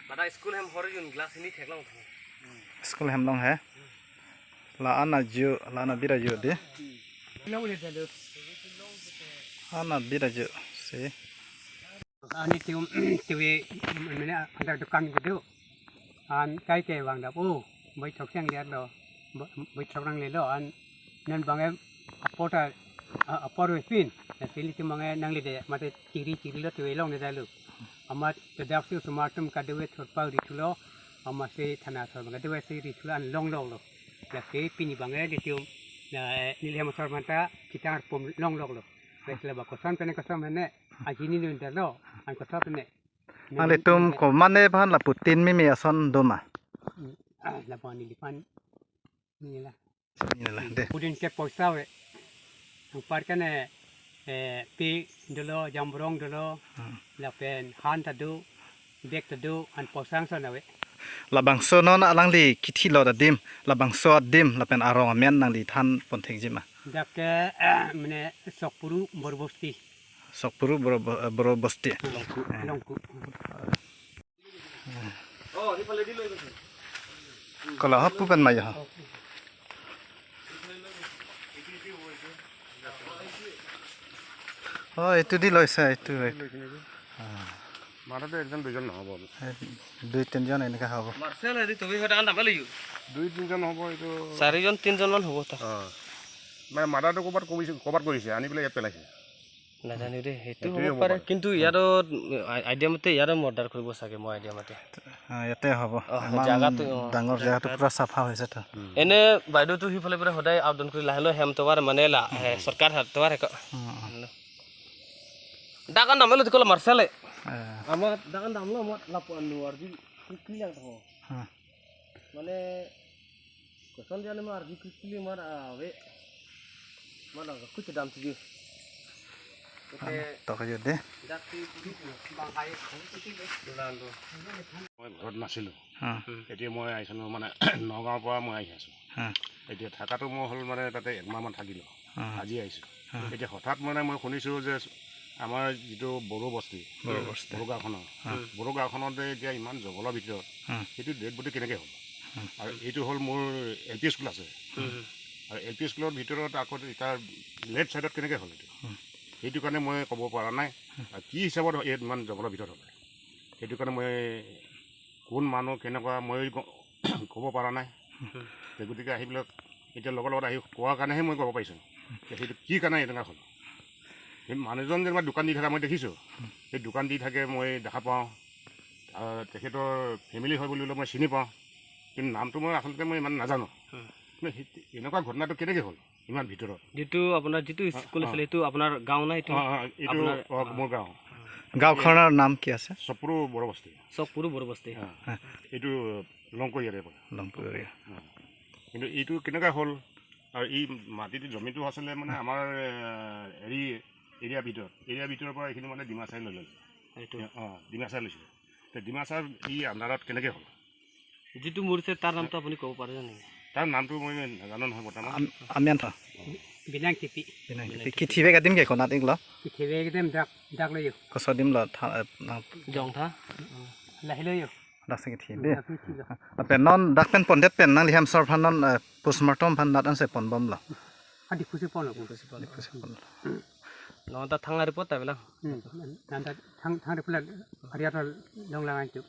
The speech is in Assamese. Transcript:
Bada school hem hor yun glass ini theklang school hem long hai la ana ju la ana bira ju de ana bira ju se ani tiu tiwe mene andar dukan gudu an kai ke wang da o bai thok sang liat lo bai thok rang le lo an nan bangai apota apor we fin na fili ti mangai nang le de mate chiri chiri lo tiwe long ne da lu ama te dak su sumartum ka dewe thot pau ri thulo ama se thana thor bangai dewe se ri thulo an long long lo la se pini bangai le tiu na ni le motor manta kita pom long long lo la ba kosan pene kosan mene ajini nun da lo an kosan pene ale tum ko mane phan la putin mi mi ason doma la ba ni lipan ni la ni la de pudin ke poisa we ang par kane pi dolo jambrong dolo la pen han ta du bek ta du an posang so na we la bang so non alang li kithi lo da dim la bang so dim la pen arong men nang li than pon thek jima dak mane sokpuru borbosti sokpuru borbosti longku oh hipale di loi গৈছে kala hapu pen mai ha oh etu di loise etu মাথাতে একজন দুজন নহ'ব, দুই তিনজন এনেকা হ'ব। মাৰ্চেল হেৰি তুমি হয়তো আন নাপালি দুই তিনজন হ'ব, এইটো চাৰিজন তিনজনমান হ'ব। তাৰ মানে মাদাৰটো ক'ৰবাত কৰিছে, ক'ৰবাত কৰিছে, আনি পেলাই ইয়াত পেলাইছে। নাজানো দেই, সেইটো হ'ব পাৰে, কিন্তু ইয়াত আইডিয়া মতে ইয়াতে মৰ্ডাৰ কৰিব চাগে, মই আইডিয়া মতে ইয়াতে হ'ব। জাগাটো ডাঙৰ জেগাটো পুৰা চাফা হৈছে তো। এনে বাইদেউটো সিফালে পৰা সদায় আপ ডাউন কৰি লাহে লাহে হেম তোমাৰ মানে চৰকাৰ হাত তোমাৰ ডাকান নামেলো ক'লে মাৰ্চেলে আমার দাকান দামলো আমার লাপ আনু আর কি লাগতো মানে কোসন জানে মার কি কি মার আবে মানে কুছ দাম তুই টকা দে। মই ঘৰত নাছিলোঁ, এতিয়া মই আহিছিলোঁ মানে নগাঁৱৰ পৰা মই আহি আছোঁ। এতিয়া থকাটো মই হ'ল মানে তাতে একমাহমান থাকিলোঁ, আজি আহিছোঁ। এতিয়া হঠাৎ মানে মই শুনিছোঁ যে আমাৰ যিটো বড়ো বস্তি, বড়ো গাঁওখনৰ, বড়ো গাঁওখনতে এতিয়া ইমান জংঘলৰ ভিতৰত সেইটো ডেড বডি কেনেকৈ হ'ল? আৰু এইটো হ'ল মোৰ এল পি স্কুল আছে, আৰু এল পি স্কুলৰ ভিতৰত আকৌ তাৰ লেফ্ট ছাইডত কেনেকৈ হ'ল এইটো? সেইটো কাৰণে মই ক'ব পৰা নাই আৰু কি হিচাপত ইয়াত ইমান জংঘলৰ ভিতৰত হ'ল, সেইটো কাৰণে মই কোন মানুহ কেনেকুৱা মই ক'ব পৰা নাই। গতিকে আহি পেলাই এতিয়া লগৰ লগত আহি কোৱাৰ কাৰণেহে মই ক'ব পাৰিছোঁ সেইটো কি কাৰণে এনেকুৱা হ'ল। সেই মানুহজন যেনিবা দোকান দি থকা মই দেখিছোঁ, সেই দোকান দি থাকে মই দেখা পাওঁ, তেখেতৰ ফেমিলি হয় বুলি মই চিনি পাওঁ, কিন্তু নামটো মই আচলতে মই ইমান নাজানো। কিন্তু এনেকুৱা ঘটনাটো কেনেকৈ হ'ল ইমান ভিতৰত? যিটো আপোনাৰ যিটো স্কুল আছিলে সেইটো আপোনাৰ গাঁও নাই? এইটো এইটো মোৰ গাঁও। গাঁওখনৰ নাম কি আছে? চপুৰু বড়ো বস্তি। চপুৰু বড়ো বস্তি, এইটো লংকু এৰিয়াৰ পৰা। লংকু এৰিয়া। কিন্তু এইটো কেনেকুৱা হ'ল? আৰু এই মাটিটো জমিটো আছিলে মানে আমাৰ হেৰি এৰিয়াৰ ভিতৰত, এৰিয়াৰ ভিতৰৰ পৰা এইখিনি মানে ডিমাচাই লৈ ল'লে। অঁ, ডিমাচাই লৈছিলে। ডিমাচাৰ ই আণ্ডাৰত কেনেকৈ হ'ল? যিটো মৰিছে তাৰ নামটো আপুনি ক'ব পাৰিব নেকি? তাৰ নামটো মই নাজানো নহয় বৰ্তমান। আমি বিনাং টিপি। বিনাং টিপি কিথিবে গাদিম কে কোনাত ইংলা কিথিবে গাদিম ডাক ডাক লয়ো কসদিম ল জংথা লাহি লয়ো ডাক সে কিথিবে পেন নন ডাক পেন পন্ডেত পেন nang liham sor phan non postmortem phan nat an se pon bom lo adi khusi pon khusi pon khusi pon non ta thang report ta bela nan ta thang thang report ariya ta long lang tu